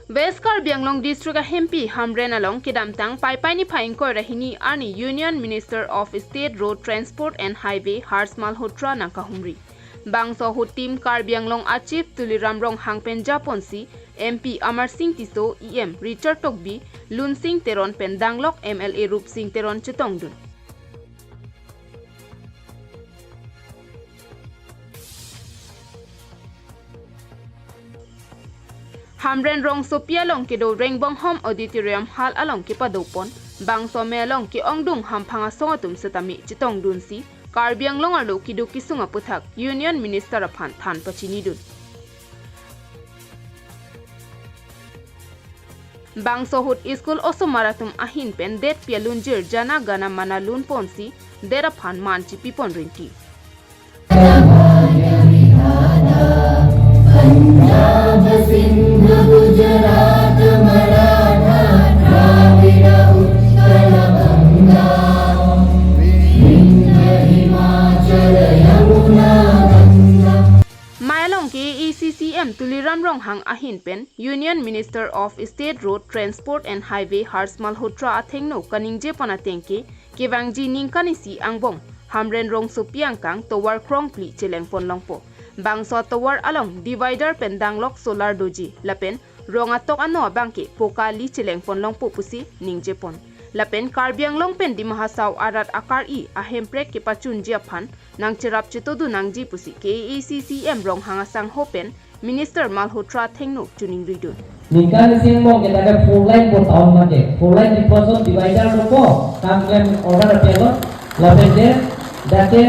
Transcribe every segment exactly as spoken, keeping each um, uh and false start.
West Karbi Anglong District ahempi Hamren along kedamtang Paipai niphai ingkoi ra hini arni Union Minister of State Road Transport and Highway Harsh Malhotra nangkahumri. Bangso ahut Team Karbi Anglong a-Chief Tuliram Ronghang pen japonsi M P Amarsing Tisso, E M Richard Tokbi, Lunsing Teron pen danglok M L A Rupsing Teron chetongdun. Hamren rongsopi along kedo Rengbonghom Auditorium Hall along kepadopon bangso amei along ke-ongdung hamphang asong atum setame chetongdunsi Karbi Anglong arlo keduk kesung aputhak Union Minister aphan than pachinidun. Bangso ahut school osomar atum ahin pen detpi alunjir Jana Gana Mana lunponsi det aphan man chipipon rinti. Amei along ke A A C C M Tuliram Ronghang ahin pen Union Minister of State Road Transport and Highway Harsh Malhotra athengno kaningjepon ateng ke kevangji ningkan isi angbong Hamren rongsopi angkang tovar krongphli chelengpon longpo. Bangso atovar along divider pen danglok solar doji lapen rong atok ano abangke poka li chelengpon longpo pusi ningjepon. Lapen Karbi Anglong pen Dima Hasao arat akari ahemprek kepachunji aphan nangcherap chetodun nangji pusi K A A C C M Ronghang asangho pen Minister Malhotra athengno choningridun. Ningkan isi angbong ke ta ke four lane po town ma ke. Four lane di person divider dopo, kam klem order apialo, lapen ke, dak ke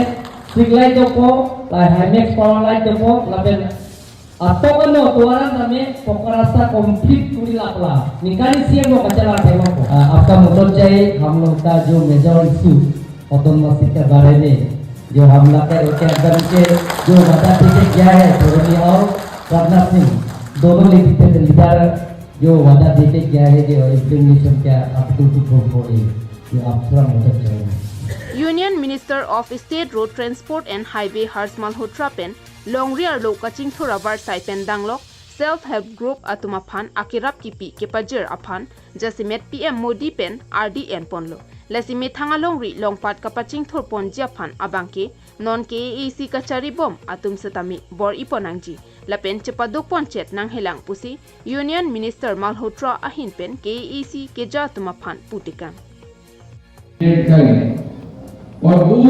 street light dopo, la Himax power light dopo, lapen atok ano tovar an tame poka rasta complete kuri lapla. Ningkan isi angbong kachala thema po. आ, आपका मदद चाहिए, हम लोग का जो major issue autonomous seat के बारे में, जो हम लोग का एक एकदम के जो वादा देके गया है, धोरमी और राजनाथ सिंह, दोनों लीडर, लीडर जो वादा देके गया है, जो इम्प्लीमेंटेशन क्या आप बिल्कुल हो, ये आप थोड़ा मदद चाहिए। Union Minister of State Road Transport and Highway Harsh Malhotra pen longri arlo kachingthur avarsai pen danglok self help group atum aphan akerap kipi kepajir aphan jasemet P M Modi pen ardi enponlo. Lasi methang alongri longpat kapachingthurponji aphan abangke non K A A C kacharibom atum setame bor-ipon nangji lapen chepadukpon chet nanghelang pusi Union Minister Malhotra ahin pen K A A C keja atum aphan putekang. करें और वो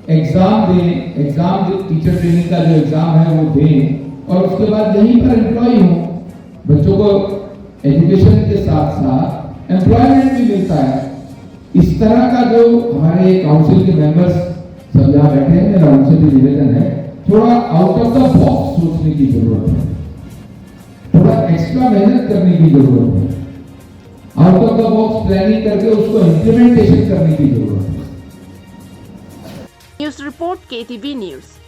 एग्जाम दें, एग्जाम जो teacher training का जो एग्जाम है वो दें और उसके बाद यहीं पर एम्प्लॉय हो। बच्चों को एजुकेशन के साथ साथ एम्प्लॉयमेंट भी मिलता है। इस तरह का जो हमारे काउंसिल के मेंबर्स सब यहाँ बैठे हैं, मेरा उनसे भी निवेदन है, थोड़ा आउट ऑफ द बॉक्स सोचने की जरूरत है, थोड़ा एक्स्ट्रा मेहनत करने की जरूरत है, out of the box planning करके उसको इम्प्लीमेंटेशन करने की जरूरत है। News report, K T V News.